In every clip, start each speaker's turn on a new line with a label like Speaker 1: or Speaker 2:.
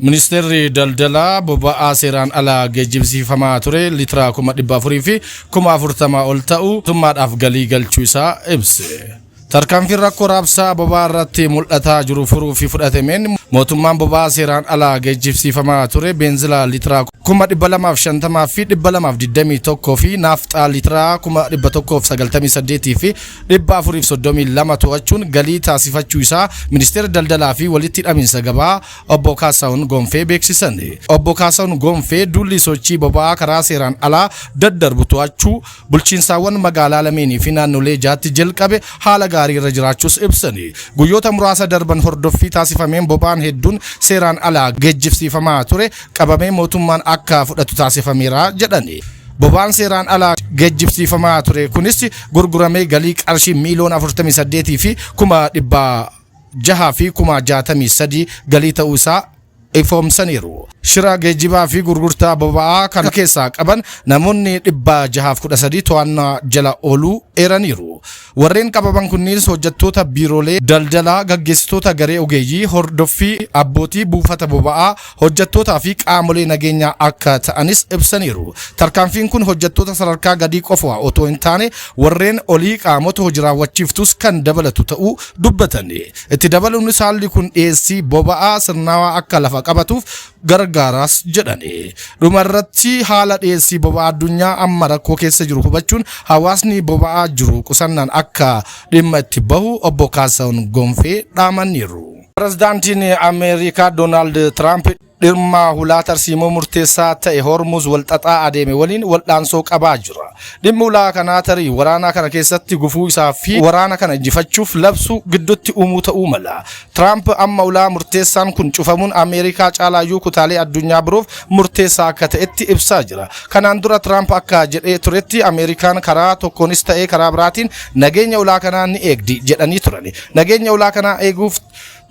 Speaker 1: Ministeerri daldalaa boba'aa seeraan alaa geejjibsiifamaa ture liitira 440,000 ol ta'u mootummaadhaaf galii galchuu isaa ibse. Tarkaanfiin rakkoo raabsaa boba'aa irratti mul'ataa jiru furuu fi fudhatameen mootummaan boba'aa seeraan alaa geejjibsiifamaa ture beenzila liitira 250,221 fi naafxaa liitira 198,432 to'achuun galii taasifachuu isaa ministeera daldalaa fi walitti hidhamiinsa gabaa obbo Kaasahuun Gonfee beeksisan. Obbo Kaasahuun Gonfee duulli sochii boba'aa karaa seeraan alaa daddarbu to'achuu bulchiinsaawwan magaalaa lameenii fi naannolee jaatti jalqabe haala gaarii irra jiraachuus ibsani. Guyyoota muraasa darban hordoffii taasifameen boba'aan hedduun seeraan alaa geejjibsiifamaa ture qabamee mootummaan akka fudhatu taasifameera jedhani. Boba'aan seeraan alaa geejjibsiifamaa ture kunis gurguramee galii qarshii miiliyoona 48 fi 663,000 galii ta'uu isaa ifoomsaniiru. Shira geejjibaa fi gurgurtaa boba'aa kana keessaa qaban namoonni 613 to'annaa jala ooluu eeraniiru. Warreen qabaman kunneenis hojjettoota biiroolee daldalaa, gaggeessitoota garee ogeeyyii, hordoffii abbootii buufata boba'aa, hojjettootaa fi qaamolee nageenyaa akka ta'anis ibsaniiru. Tarkaanfiin kun hojjettoota sadarkaa gadii qofa otoo hin taane warreen olii qaamota hojii raawwachiiftus kan dabalatu ta'uu dubbatan. Itti dabaluunis haalli kun dhiyeessii boba'aa sirnaawaa akka lafa qabatuuf gargaaraas jedhani. Dhumarratti haala dhiyeessii boba'aa addunyaa amma rakkoo keessa jiru hubachuun hawaasni boba'aa jiru qusannaan akka dhimma itti bahu obbo Kaasahuun Gonfee dhaamaniiru. Pirezidaantiin Ameerikaa Doonaald Tiraamp dhimma hulaa tarsiimoo murteessaa ta'e Hormuz walxaxaa adeeme waliin wal'aansoo qabaa jira. Dhimmi hulaa kanaa tarii waraana kana keessatti gufuu isaa fi waraana kana injifachuuf labsu gidduutti uumuu ta'uu mala. Tiraamp amma ulaa murteessaan kun cufamuun Ameerikaa caalaayyuu kutaalee addunyaa biroof murteessaa akka ta'etti ibsaa jira. Kanaan dura Tiraamp akka jedhee turetti Ameerikaan karaa tokkoonis ta'ee karaa biraatiin nageenya ulaa kanaa ni eegdi jedhanii turani. Nageenya ulaa kanaa eeguuf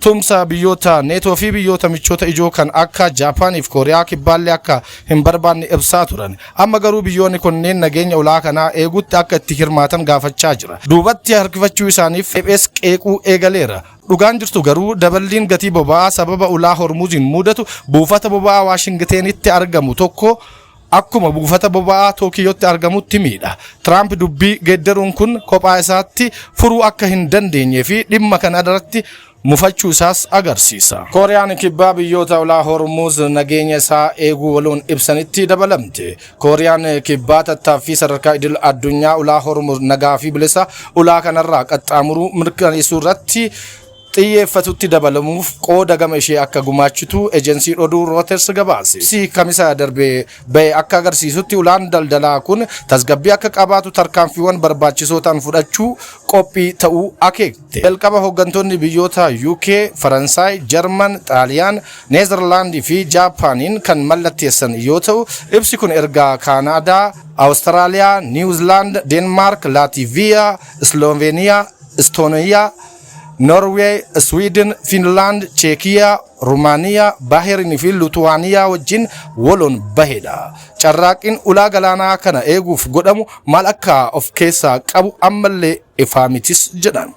Speaker 1: tumsa biyyoota neetoo fi biyyoota michoota ijoo kan akka Jaapaanii fi Kooriyaa kibbaallee akka hin barbaanne ibsaa turan. Amma garuu biyyoonni kunneen nageenya ulaa kanaa eeguutti akka itti hirmaatan gaafachaa jira. Duubatti harkifachuu isaaniif EBS qeequu eegaleera. Dhugaan jirtu garuu daballiin gatii boba'aa sababa ulaa Hormuuziin mudatu buufata boba'aa Waashingteenitti argamu tokko akkuma buufata boba'aa Tookiyootti argamutti miidha. Tiraamp dubbii geeddaruun kun kophaa isaatti furuu akka hin dandeenyee fi dhimma kana irratti mufachuu isaas agarsiisa. Kooriyaan kibbaa biyyoota ulaa Hormuuz nageenya isaa eeguu waloon ibsanitti dabalamte. Kooriyaan kibbaa tattaaffii sadarkaa idil addunyaa ulaa Hormuuz nagaa fi bilisa ulaa kanarraa qaxxaamuruu mirkaneessuu irratti xiyyeeffatutti dabalamuuf qooda gama ishee akka gumaachitu ejensii oduu Reuters gabaase. Si kamisa darbe bahe akka agarsiisutti ulaan daldalaa kun tasgabbii akka qabaatu tarkaanfiiwwan barbaachisoo ta'an fudhachuu qophii ta'uu akeekte. Jalqaba hooggantoonni biyyoota UK, Faransaay, Jarman, Xaaliyaan, Neezerlaandii fi Jaapaaniin kan mallatteessan yoo ta'u, ibsi kun ergaa Kaanaadaa, Awustiraaliyaa, Niwuzilaand, Deenmaark, Laatiiviyaa, Sloveeniyaa, Istooniyaa, Norway, Sweden, Finland, Cheekiyaa, Rumaaniyaa, Baaherinii fi Lutuwaaniyaa wajjin waloon bahedha. Carraaqqiin ulaa galaanaa kana eeguuf godhamu maal akka of keessaa qabu ammallee ifaa mitis jedhan.